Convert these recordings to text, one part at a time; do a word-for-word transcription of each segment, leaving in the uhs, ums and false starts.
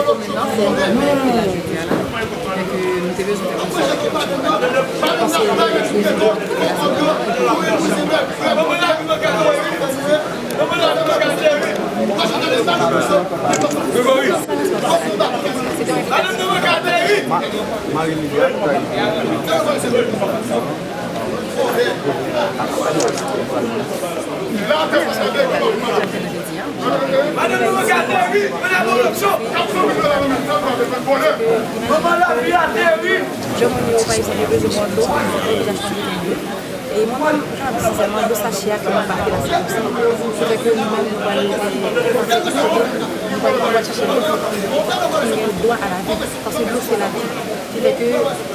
Kòm nan, se nou ki la jodi a la, ki fè ke nou te bezwen fè yon sèl aksyon. Paske nou te bezwen fè yon sèl aksyon. Jan moun yo, pa egzanp, yo bezwen bwè dlo, yo bezwen achte dlo. E mwen menm, m ka di sensèman, dlo sachè a ki mwen pa achte la, se konsa. Ki fè ke nou menm, nou pral, eh, nou pral, nou pral chèche dlo ki gen dwa a lavi. Paske dlo se lavi. Ki fè ke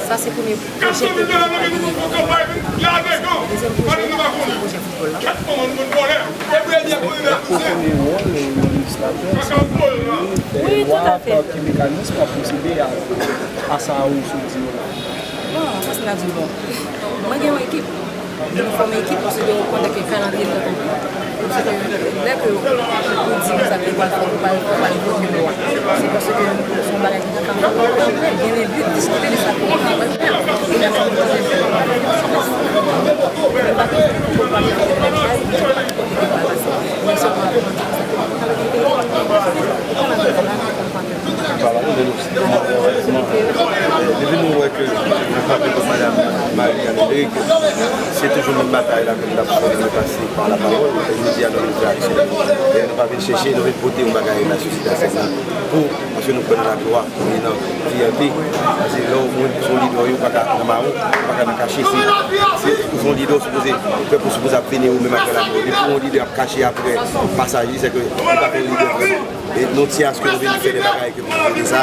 sa se premye pwojè ke nou pral genyen. Dezyèm pwojè, se pwojè foutbòl la. Èske w konnen wòl lejislatè, se pou fè lwa, pa ki mekanis pou pwosede a, a sa ou sot di yo la? Bon, fòsman n ap di l bon. Mwen gen yon ekip. Nou fòme ekip paske nou konnen ke kalandriye trè konplike. Paske lè ke ou di konsa ke ou pral fè, ou pral, ou pral fòme lwa, se paske se yon bagay ki trè konplike. Gen de lit diskite de sa ke ou pral fè. E lè sa nou fè, nou pa te fè, nou pa te fè bagay, nou pa te fè bagay, men sèlman pou nou di konsa ke nou pral fè, nou pral fè, nou pral fè. Depi nou wè ke nou kanpe kòm Madan Marie Anne Hendry, ke se toujou menm batay la ke nou t ap fè, nou pase pa lapawòl, e jodi a nou vin fè aksyon. E nou pa vin chèche, nou vin pote yon bagay la sou sèn la pou, paske nou kwè nan laglwa, e nan fiyète. Paske lè w, ou se yon lidè, ou pa ka nan mawon, ou pa ka nan kache. Se, se, ou se yon lidè, ou sipoze, pèp ou sipoze ap vini ou menm apre lamò. Depi yon lidè ap kache apre pasaj li, se ke li pa t yon lidè vrèman. E nou tyen aske nou vin fè de bagay ke pou jodi sa.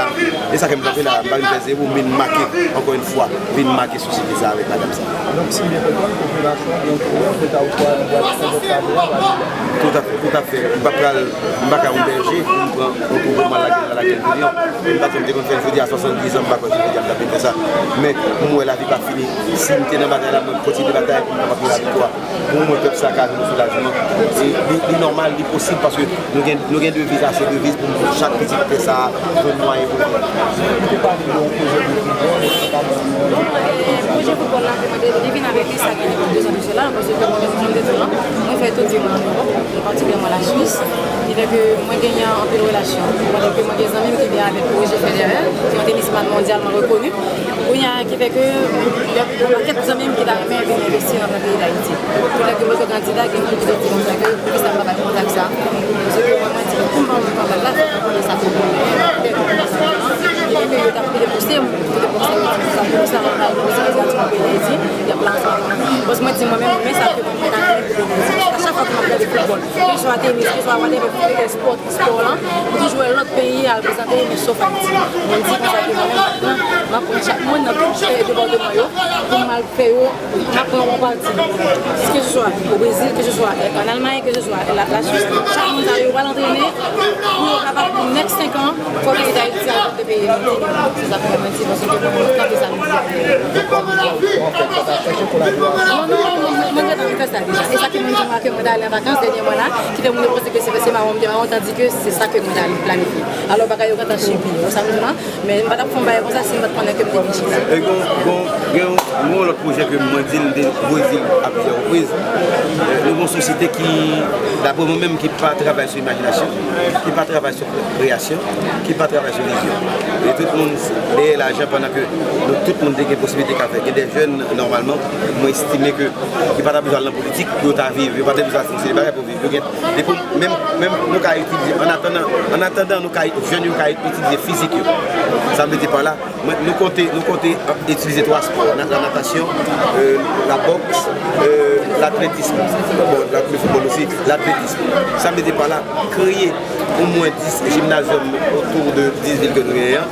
E sa fè m kanpe la, m pa vin fè zero, m vin make, ankò yon fwa, vin make sosyete sa avèk madanm sa. Donk, si m byen konprann, popilasyon gen yon koulè, pou ta ou swa nan pral konpòte avè a, pa vin. Toutafè, toutafè. M pa pral, m pa ka yon bèje, pou m pran yon twoupo, m al lage l nan lakyèl pou lyon. M pa t janm te konn fè l, jodi a swasanndiz an, m pa kwè se jodi a m t ap vin fè sa. Men, m wè lavi pa fini. Si m te nan batay la, mwen kontinye batay pou m kapab gen laviktwa. Pou mwen, pèp sa ka jwenn yon soulajman. E li, li nòmal, li posib, paske nou gen, nou gen deviz la, se deviz pou nou, chak pitit tè sa jwenn mwayen pou viv. Bon, e, pwojè foutbòl la, ke mwen te, te vin avèk li, sa gen de zan de sela, paske mwen, jan m te di w lan, mwen fè tout vi mwen ann Ewòp, e patikilyèman Lachwis, ki fè ke mwen genyen anpil relasyon. Pandan ke mwen gen zanmi m ki byen avèk Roger Federer, ki yon tenisman mondyalman rekoni. Kounye a, ki fè ke gen yon pakèt zanmi m ki ta renmen vin envesti nan peyi Dayiti. Tou lè ke mwen te kandida, gen moun ki te di konsa ke poukisa m pa bay kontak sa. Paske mwen, mwen di, pou m ba moun kontak la, fòk mwen konnen sa ke mwen gen. Ki fè ke yo t ap vle pouse m, ki te pouse m, di sa, poukisa mwen pa al poze kandidati nan peyi Dayiti, y ap la ansanm avè mwen. Paske mwen di mwen menm, men sa ke mwen, mwen ta renmen pou Dayiti. Paske a chak fwa ke m ap gade foutbòl, keseswa tenis, keseswa whatever, spò, spò lan, m toujou wè lòt peyi al prezante, men sof Ayiti. Mwen di konsa ke mwen menm, m ap pran, m ap pran chak moun nan tout, eh, depatman yo pou m al fè yo, m ap pran yon pati. Keseswa o Brezil, keseswa, eh, ann Almay, keseswa la, Lachwis, chak moun sa yo pral antrene pou yo kapab pou next senk an, fò peyi Dayiti al de peyi nou. Se sa k fè mwen di, paske mwen kanpe sa nou di. Non, non, mwen, mwen gentan fè sa deja. E sa ke mwen di mwen ke mwen t ale an vakans dènyèman la, ki fè moun yo panse ke se, se mawon m te mawon, tandike se sa ke mwen t ale planifye. Alò, bagay yo gentan chipye. Ou sa m di la? Men m pa t ap fè yon bagay konsa si m pa t konnen ke m te vin chita. E gon, gon, gen yon, gon lòt pwojè ke mwen di l, m te voye di l a plizyè repriz. Eh, nou gon sosyete ki, daprè mwen menm, ki pa travay sou imajinasyon, ki pa travay sou kreyasyon, ki pa travay sou vizyon. E tout moun dèyè lajan pandan ke nou tout moun te gen posiblite ka fè. Gen de jèn, nòmalman, mwen estime ke, ki pa ta bezwen al nan politik pou yo ta viv, yo pa ta bezwen al fè yon seri de bagay pou viv. Yo gen, depi menm, menm nou ka itilize, an atandan, an atandan nou ka, jèn yo ka itilize fizik yo. Sa m vle di pa la, mwen, nou konte, nou konte, euh, itilize twa spò, la, la natation, euh, la boxe, euh, l'athlétisme. Bon, la, le football aussi, l'athlétisme. Sa m vle di pa la, kreye omwen dis jimnazyòm otou de dis vil ke nou genyen an,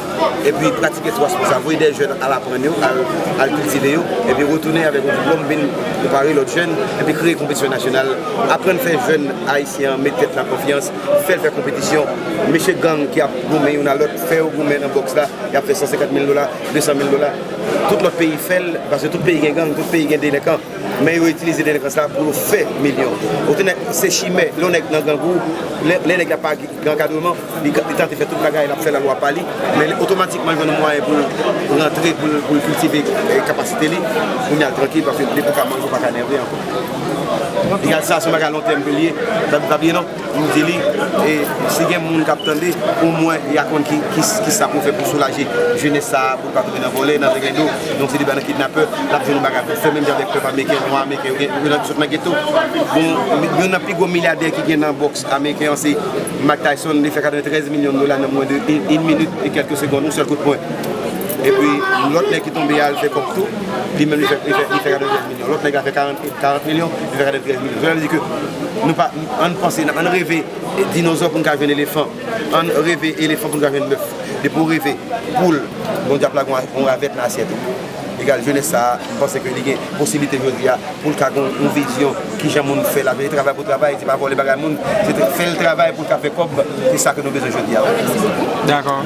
epi pratike twa spò sa, voye de jèn al aprann yo, al, al kiltive yo, epi retounen avèk yon diplòm, vin prepare lòt jèn, epi kreye konpetisyon nasyonal, aprann fè jèn ayisyen an met tèt la konfyans, fè l fè konpetisyon. Mesye gang ki ap goumen youn a lòt, fè yo goumen nan bòks la, y ap fè san senkant mil dola, de san mil dola. Tout lòt peyi fè l, paske tout peyi gen gang, tout peyi gen delenkan. Men yo itilize delenkans la pou yo fè milyon. Ou te nèg se chimè, lè yon nèg nan grangou, lè, lè nèg la pa gen ankadreman, li, li tante fè tout bagay, l ap fè lalwa pa li, men otomatikman jwenn yon mwayen pou l rantre, pou l, pou l kiltive eh, kapasite li, pou l al trankil, paske depi w ka manje, ou pa ka nève ankò. Egal sa, se yon bagay a lon tèm ke l ye, pa, pa bliye non. M di li, e si gen moun k ap tande, omwen y a konn ki, ki, ki sa pou fè pou soulaje jenès sa a, pou l pa tonbe nan vòlè, nan zenglendo, nan ti deba nan kidnapè, l ap jwenn yon bagay pou fè, menm jan avèk pèp ameriken, nwa ameriken, yo gen, yo nan, sot nan geto. Bon, youn nan pi gwo milyadè ki gen nan bòks ameriken an, se Mike Tyson, li fè katreventrèz milyon dola nan mwen de en, en minit e kèlke segonn, yon sèl kout pwen. Epi, lòt nèg ki tonbe a, l fè kòb tou, li menm li fè, li fè, li fè katreventrèz milyon. Lòt nèg la fè karant, karant milyon, li fè katreventrèz milyon. Sa vle di ke nou pa, ann panse, ann reve, dinozò pou n ka jwenn elefan. Ann reve elefan pou n ka jwenn bèf. Depi w reve poul, Bondye ap lage yon ravèt nan asyèt ou. Egal, jenès sa a, m panse ke li gen posiblite jodi a pou l ka gen yon vizyon kijan moun fè lavi. E travay pou travay, se pa vòlè bagay moun, se fè l travay pou l ka fè kòb. Se sa ke nou bezwen jodi a. Dakò.